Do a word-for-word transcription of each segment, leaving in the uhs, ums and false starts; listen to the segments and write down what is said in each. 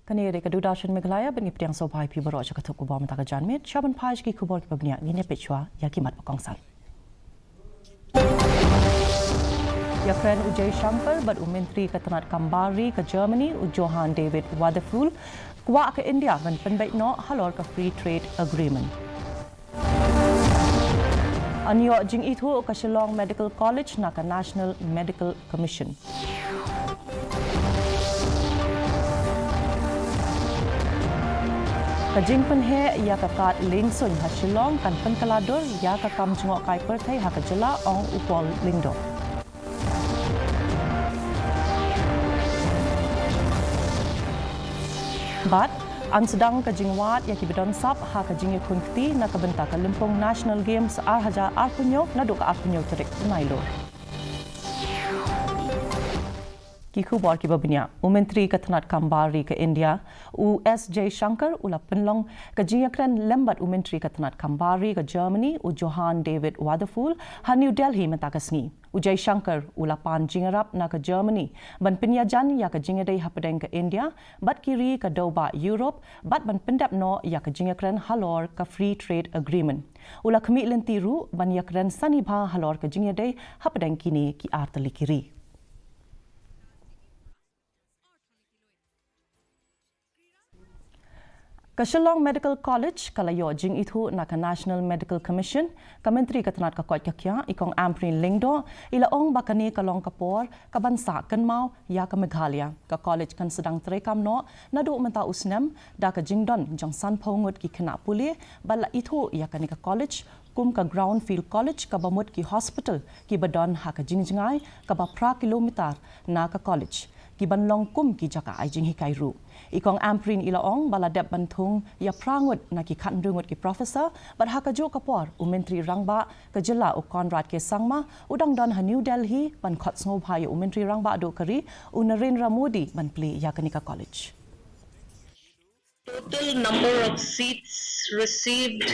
Kane ka dei ka Doordarshan Meghalaya, bad ngi pdiang sngewbha ïa phi baroh sha ka thup khubor mynta ka janmiet. Sha ban phai sha ki khubor kiba bniah, ngin ïa peit shuwa ïa ki mat ba kongsan. Ïakren u Jaishankar bad u Myntri ka tnat kam bar ri ka Germany u Johann David Wadephul, kwah ka India ban pynbeit noh halor ka Free Trade Agreement. Yn ïoh jingithuh ka Shillong Medical College na ka National Medical Commission. Ka jingpynheh ïa ka kad lieng suiñ ha Shillong kan pynkylla dur ïa ka kam jngohkai pyrthei ha ka jylla, ong u Paul Lyngdoh. Bad yn sdang ka jingwad ïa ki ba don sap ha ka jingïakhun kti na ka bynta ka lympung National Games ar hajar arphew hynñiew naduh ka arphew hynñiew tarik Nailur. Ki khubor kiba bniah. U Myntri ka tnat kam bar ri ka India u S Jaishankar u la pynlong ka jingïakren lem bad u Myntri ka tnat kam bar ri ka Germany u Johann David Wadephul ha New Delhi mynta ka sngi. U Jaishankar u la pan jingïarap na ka Germany ban pynïajan ïa ka jingïadei hapdeng ka India bad ki ri ka dewbah Europe, bad ban pyndep noh ïa ka jingïakren halor ka Free Trade Agreement. U la khmih lynti ruh ban ïakren sani bha halor ka jingïadei hapdeng kine ki artylli ki ri. Ka Shillong Medical College ka la ïoh jingithuh na ka National Medical Commission. Ka Myntri ka tnat ka koit ka khiah i Kong Ampareen Lyngdoh i la ong ba kane ka long ka por kaban sah kynmaw ïa ka Meghalaya. Ka college kan sdang treikam noh naduh mynta u snem da ka jingdon jong sanphew ngut ki khynnah pule, bad la ithuh ïa kane ka college kum ka Brownfield College kaba mut ki hospital kiba don ha ka jingjngai kaba phra kilometer na ka college, kiban long kum ki jaka ai jinghikai ruh. I Kong Ampareen i la ong ba la dep ban thung ïa phra ngut na ki khathynriew ngut ki professor, bad ha kajuh ka por u Myntri Rangbah ka jylla u Conrad K Sangma u dang don ha New Delhi ban khot sngewbha ïa u Myntri Rangbah duh ka ri u Narendra Modi ban plie ïa kane ka college. Total number of seats received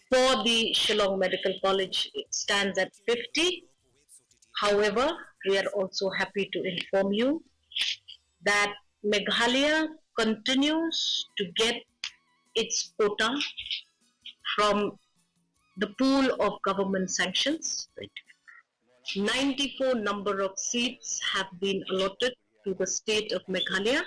for the Shillong Medical College stands at fifty. However, we are also happy to inform you that Meghalaya continues to get its quota from the pool of government sanctions. Ninety-four number of seats have been allotted to the state of Meghalaya.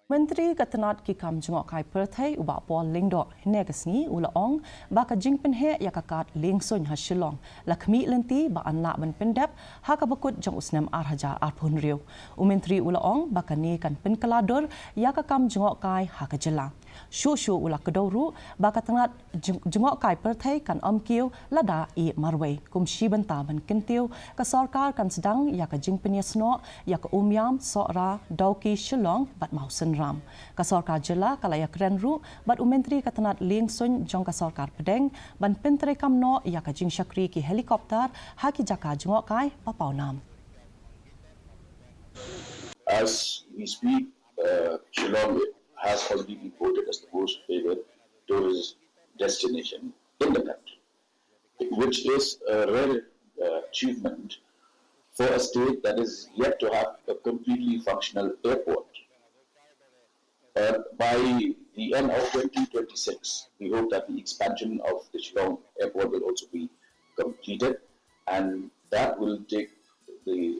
Myntri ka tnat ki kam jngohkai pyrthei u Bah Paul Lyngdoh hynne ka sngi u la ong ba ka jingpynheh ïa ka kad lieng suiñ ha Shillong la khmih lynti ba yn lah ban pyndep ha kaba kut jong u snem ar hajar arphew hynriew. U Myntri u la ong ba kane kan pynkylla dur ïa ka kam jngohkai ha ka jylla. Shuh shuh u la kdew ruh ba ka tnat jng-, jngohkai pyrthei kan ym kiew lada ïeh marwei. Kum shi bynta ban kyntiew, ka sorkar kan sdang ïa ka jingpynïasnoh ïa ka Umiam, Sohra, Dawki, Shillong bad Mawsynram. Ka sorkar jylla ka la ïakren ruh bad u Myntri ka tnat lieng suiñ jong ka sorkar pdeng ban pyntreikam noh ïa ka jingshakri ki helicopter ha ki jaka jngohkai ba pawnam. As we speak, uh, Shillong has already been voted as the most favored tourist destination in the country, which is a rare, uh, achievement for a state that is yet to have a completely functional airport. Uh, by the end of twenty twenty-six, we hope that the expansion of the Shillong airport will also be completed, and that will take the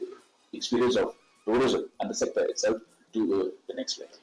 experience of tourism and the sector itself to, uh, the next level.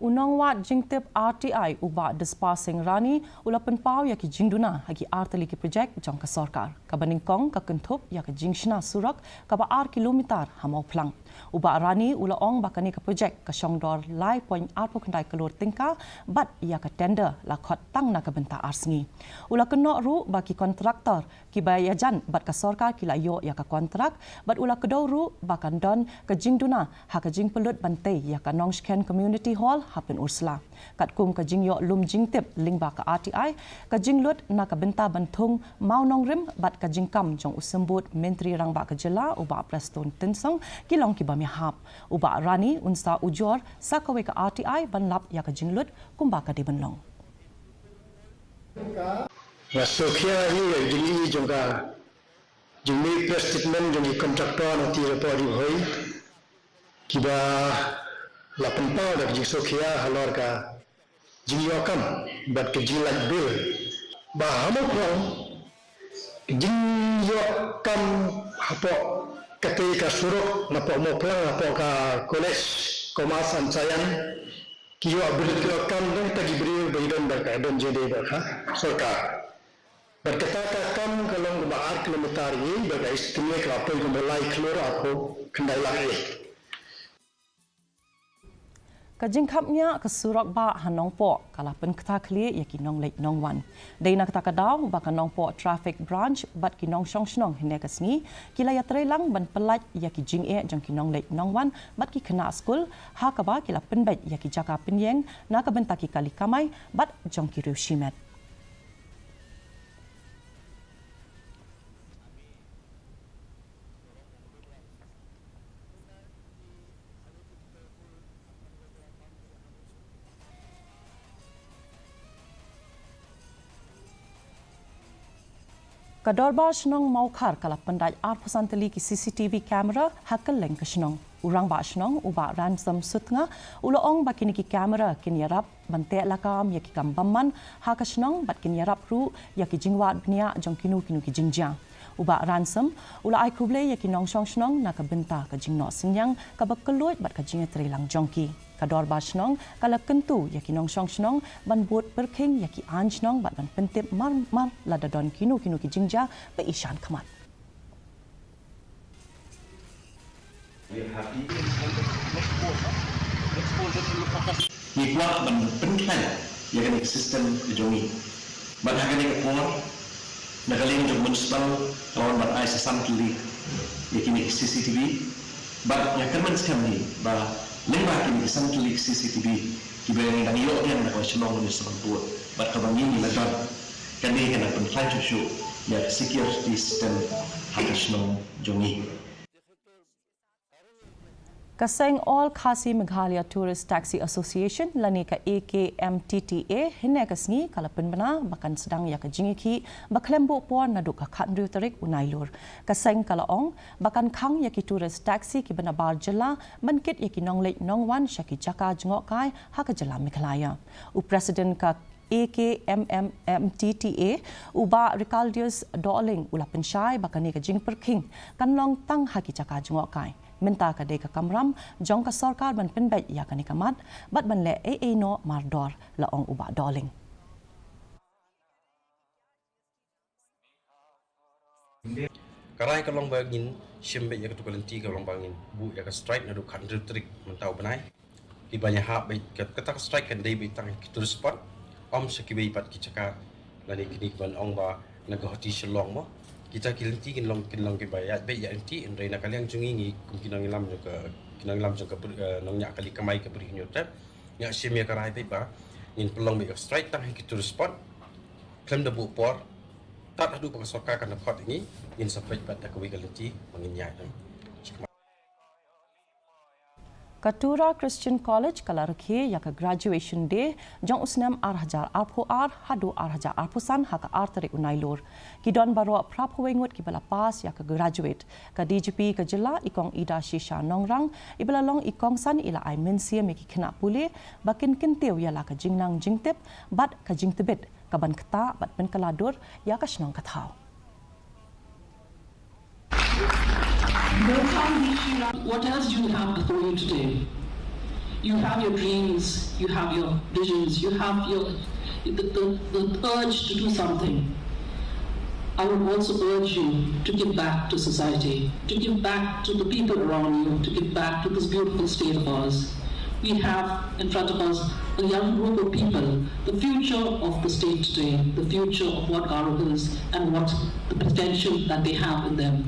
U nongwad jingtip R T I u Bah Dispar Singh Rani u la pynpaw ïa ki jingduna ha ki artylli ki projek jong ka sorkar. Kaba nyngkong ka kynthup ïa ka jingshna surok kaba ar kilometer ha Mawphlang. U Bah Rani u la ong ba kane ka projek ka shong dor lai point arphew khyndai klur tyngka bad ïa ka tender la khot tang na ka bynta ar sngi. U la kynnoh ruh ba ki kontraktor kiba ïajan bad ka sorkar ki la ïoh ïa ka kontrak, bad u la kdew ruh ba kan don ka jingduna ha ka jingpynlut ban tei ïa ka Nongshken Community Hall ha Pynursla. Katkum ka jingïoh lum jingtip lyngba ka R T I, ka jinglut na ka bynta ban thung mawnongrim bad ka jingkam jong u Symbud Myntri Rangbah ka jylla u Bah Prestone Tynsong ki long kiba mihap. U Bah Rani un sa ujor sa kawei ka R T I ban lap ïa ka jinglut kumba ka dei ban long. Nga sngewkhia ïa ka jingïohi jong ka Jingmih press statement jong ki contractor na T. Ri Bhoi kiba la pynpaw da ka jingsngewkhia halor ka jingïoh kam bad ka jinglait bill. Ba ha Mawphlang ka jingïoh kam hapoh katei ka surok napoh Mawphlang hapoh ka College Commerce and Science ki ïoh bill, ki ïoh kam dang ta ki briew ba i don bad ka don jingdei bad ka sorkar. Bad kata ka kam ka long kaba ar kilometer ïa i bad ka estimate ka la poi kumba lai klur arphew khyndai lak ïa i. Ka jingkhapngiah ka surok bah ha Nongpoh ka la pynkta khlieh ïa ki nongleit nongwan. Dei na kata ka daw ba ka Nongpoh Traffic Branch bad ki nongshong shnong hynne ka sngi ki la ïatreilang ban pyllait ïa ki jingeh jong ki nongleit nongwan bad ki khynnah skul, ha kaba ki la pynbeit ïa ki jaka pynïeng na ka bynta ki kali kamai bad jong ki riew shimet. Ka Dorbar Shnong Mawkhar ka la pyndait arphew san tylli ki C C T V camera ha kylleng ka shnong. U Rangbah Shnong u Bah Ransom Sutnga u la ong ba kine ki camera kin ïarap ban teh lakam ïa ki kam bymman ha ka shnong bad kin ïarap ruh ïa ki jingwad bniah jong kino kino ki jingjia. U Bah Ransom u la ai khublei ïa ki nongshong shnong na ka bynta ka jingnoh synñiang kaba kylluid bad ka jingïatreilang jong ki. Ka Dorbar Shnong ka la kyntu ïa ki nongshong shnong ban bud pyrkhing ïa ki aiñ shnong bad ban pyntip mar mar lada don kino kino ki jingjia ba ishan khmat. Ngi kwah ban pynkhlaiñ ïa kane ka system ka jong ngi. Bad ha kane ka por, na ka liang jong municipal, ka wan ban ai sa san tylli ïa kine ki C C T V. Bad ïa kyrmen skhem hi ba lyngba kine ki san tylli ki C C T V kiba ngi dang ïoh biang na ka shnong municipal board bad kaba ngi ngi la don, kane kan pynkhlaiñ shuh shuh ïa ka security system ha ka shnong jong ngi. Ka seng All Khasi Meghalaya Tourist Taxi Association lane ka A K M T T A hynne ka sngi ka la pynbna ba kan sdang ïa ka jingïakhih ba khlem buh por naduh ka khathynriew tarik u Nailur. Ka seng ka la ong ba kan khang ïa ki tourist taxi kiba nabar jylla ban kit ïa ki nongleit nongwan sha ki jaka jngohkai ha ka jylla Meghalaya. U President ka A K M M M T T A, u Bah Ricardius Dohling u la pynshai ba kane ka jingpyrkhing kan long tang ha ki jaka jngohkai. Mynta ka dei ka kamram jong ka sorkar ban pynbeit ïa kane ka mat bad ban leh ei ei noh mardor, la ong u Bah Dohling. Ka rai ka long ba ngin shim beit ïa katu ka lynti ka long ba ngin buh ïa ka strike naduh khathynriew tarik mynta u bnai. Kiba ïahap beit ka, kata ka strike kan dei beit tang ha ki tourist spot. Ym sha kiwei pat ki jaka lane kine kiban ong ba na Guwahati, Shillong mo. Kita ki lynti kin long, kin long kiba ïaid beit ïaid lynti, hynrei na ka liang jong ngi, ngi kum ki nongïalam jong ka, ki nongïalam jong ka bri-, eh, nongñiah kali kamai ka Bri Hynñiewtrep, ngi shim ïa ka rai beit ba ngin pynlong beit ïa ka strike tang ha ki tourist spot. Khlem da buh por, tad haduh ba ka sorkar kan da khot ïa ngi, ngin sa peit pat da kawei ka lynti ba ngin ïaid. Ka Tura Christian College ka la rakhe ïa ka Graduation Day jong u snem ar hajar arphew ar haduh ar hajar arphew san ha ka ar tarik u Nailur. Ki don baroh phraphew wei ngut kiba la pass ïa ka graduate. Ka D G P ka jylla i Kong Idashisha Nongrang iba la long i kongsan i la ai mynsiem ïa ki khynnah pule ba kin kyntiew ïa la ka jingnang jingtip bad ka jingtbit kaban ktah bad pynkylla dur ïa ka shnong ka thaw. What else do you have before you today? You have your dreams, you have your visions, you have your the, the, the urge to do something. I would also urge you to give back to society, to give back to the people around you, to give back to this beautiful state of ours. We have in front of us a young group of people, the future of the state today, the future of what Garo is and what the potential that they have in them.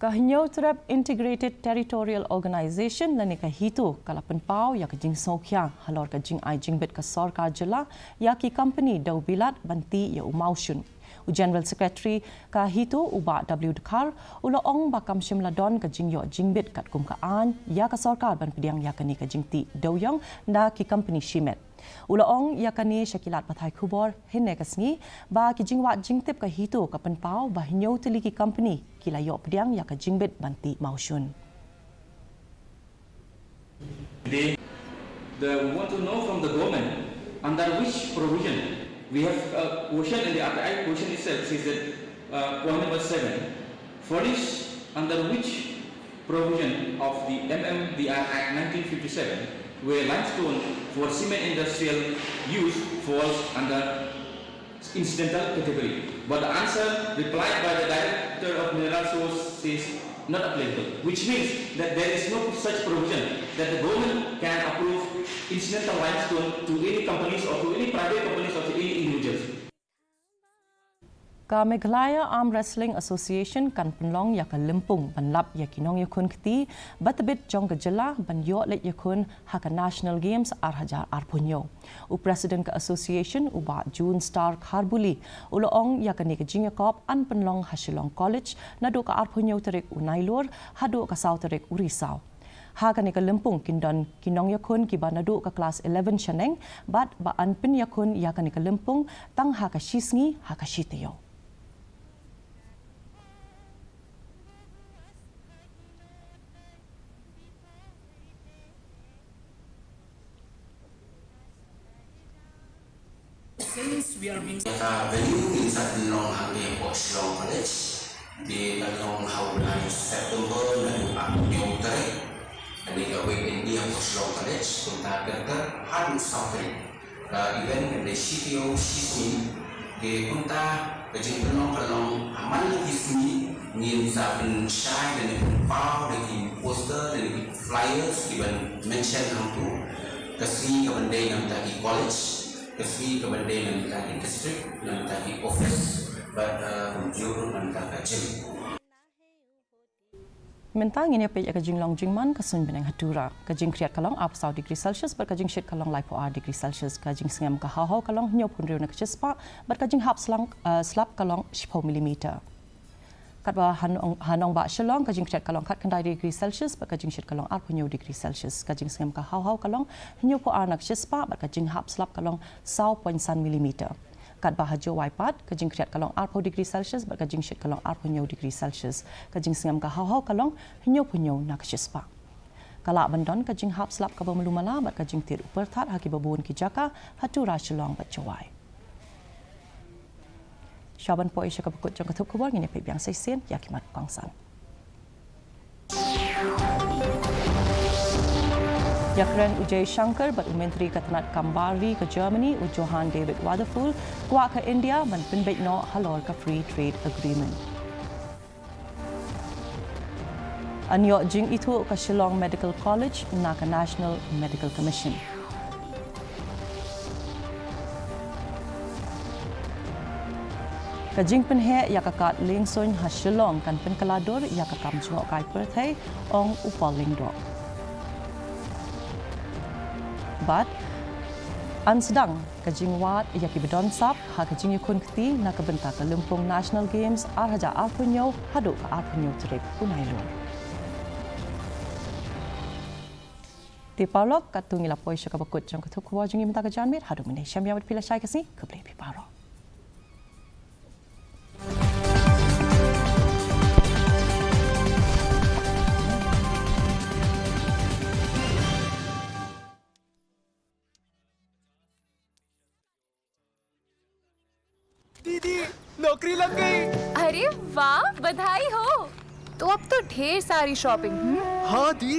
Ka Hynñiewtrep Integrated Territorial Organization lane ka HITO ka la pynpaw ïa ka jingsngewkhia halor ka jingai jingbit ka sorkar jylla ïa ki company dewbilat ban tih ïa u mawshun. U General Secretary ka HITO u Bah W Dkhar u la ong ba kam shym la don ka jingïoh jingbit katkum ka aiñ ïa ka sorkar ban pdiang ïa kane ka jingtih dewiong da ki company shimet. U la ong ïa kane sha ki lad pathai khubor hynne ka sngi ba ki jingwad jingtip ka HITO ka pynpaw ba hynñiew tylli ki company ki la ïoh pdiang ïa ka jingbit ban tih mawshun. They, the, we want to know from the government under which provision. We have a question in the R T I question itself says that uh, point number seven, furnish under which provision of the M M D R Act nineteen fifty-seven where limestone for cement industrial use falls under incidental category. But the answer replied by the director of mineral source says not applicable, which means that there is no such provision that the government can approve incidental limestone to any companies or to any private companies or to any individuals. Ka Meghalaya Arm Wrestling Association kan pynlong ïa ka lympung ban lap ïa ki nongïakhun kti ba tbit jong ka jylla ban ïoh leit ïakhun ha ka National Games ar hajar arphew hynñiew. U President ka Association u Bah June Star Kharbuli u la ong ïa kane ka jingïakop yn pynlong ha Shillong College naduh ka arphew hynñiew tarik u Nailur haduh ka saw tarik u Risaw. Ha kane ka lympung kin don ki nongïakhun kiba naduh ka klas eleven shaneng bad ba yn pynïakhun ïa kane ka lympung tang ha ka shi sngi ha ka shi taïew. Since we are being Ka venue ngin sa pynlong hangne hapoh Shillong College. Te kan long ha u bnai September naduh arphew hynñiew tarik. Kane ka wei ka dei hapoh Shillong College, kumta kynter haduh saw tarik. Ka event kan dei shi taïew shi sngi. Te kumta ka jingpynlong kan long ha man la ki sngi ngin sa pynshai da ki pynpaw da ki poster da ki flyers kiban mention hangtu. Ka sngi kaban dei na bynta ki college, ka sngi kaban dei na bynta ki district, na bynta ki office bad kumjuh ruh na bynta ka gym. Mynta ngin ïa peit ïa ka jinglong jingman ka suiñ bneng ha Tura. Ka jingkhriat ka long arphew saw degree Celsius bad ka jingshit ka long laiphew ar degree Celsius. Ka jingsngem ka hawhaw ka long hynñiewphew hynriew na ka shispah bad ka jinghap slang, eh, slap ka long shiphew millimeter. Katba ha nong, ha nongbah Shillong ka jingkhriat ka long khatkhyndai degree Celsius bad ka jingshit ka long arphew hynñiew degree Celsius. Ka jingsngem ka hawhaw ka long hynñiewphew ar na ka shispah bad ka jinghap slap ka long saw point san millimeter. Katba ha Jowai pat ka jingkhriat ka long arphew degree Celsius bad ka jingshit ka long arphew hynñiew degree Celsius. Ka jingsngem ka hawhaw ka long hynñiewphew hynñiew na ka shispah. Ka lah ban don ka jinghap slap kaba malu mala bad ka jingtied u pyrthat ha kiba bun ki jaka ha Tura, Shillong bad Jowai. Sha ban poi sha kaba kut jong ka thup khubor ngin ïa peit biang sa shisien ïa ki mat kongsan. Ïakren u Jaishankar bad u Myntri ka tnat kam bar ri ka Germany u Johann David Wadephul kwah ka India ban pynbeit noh halor ka Free Trade Agreement. Yn ïoh jingithuh ka Shillong Medical College na ka National Medical Commission. Ka jingpynheh ïa ka kad liengsuiñ ha Shillong kan pynkylla dur ïa ka kam jngohkai pyrthei, ong u Paul Lyngdoh. Bad yn sdang ka jingwad ïa kiba don sap ha ka jingïakhun kti na ka bynta ka lympung National Games ar hajar arphew hynñiew haduh ka arphew hynñiew tarik u Nailur. Te paralok, katto ngi la poi sha kaba kut jong ka thup khubor jong ngi mynta ka janmiet. Haduh mynne shem ïa wat phi lashai ka sngi, khublei phi baroh. दीदी, नौकरी लग गई। अरे वाह, बधाई हो। तो अब तो ढेर सारी शॉपिंग। हम्म? हाँ दी,